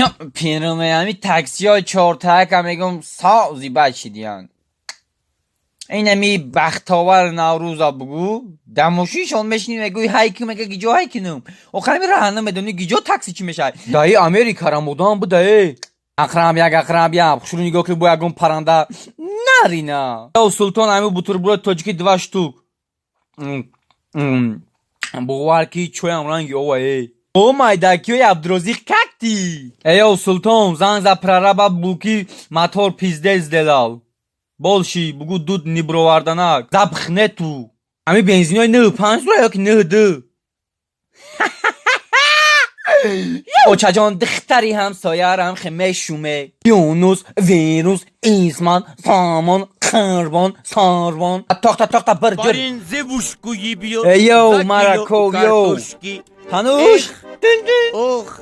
Ё, пируме, ҳами таксиҳои чортаяка мегум, сози бачидиян. Инами бахтовар Наврӯза бугӯ, дар мошиншон мешинӣ, мегӯи: «Ҳай ки», мега: «Гиҷо ҳай кинум?» Охир ҳами раҳа намедонӣ, гиҷо такси чӣ мешавад. Даи Америкара мудам будае. Ақраб як, ақраб як, хушрӯ нигоҳ ки, бо ягон парранда нарина. Ё султон, ҳами бутерброд тоҷики два штук. Бовар ки, чоям ранги овае. О, майдакиёи Абдурозиқ, как ты? Эё султон, занг за прораба, буки мотор пиздец сделал. Больше бугу, дуд ниброварданак. Запах нету. Ами бензинои 95 ро ёки 92? Очаҷон, духтари ҳамсоярам хе мешуме. Юнус, вирус, Исман, Самон, Қурбон, Сарвон. Тохта, тохта, бір ҷир. Зевушку ебьет. Эй, за кило Мараков, йоу. картошки. Ҳануш. Ох.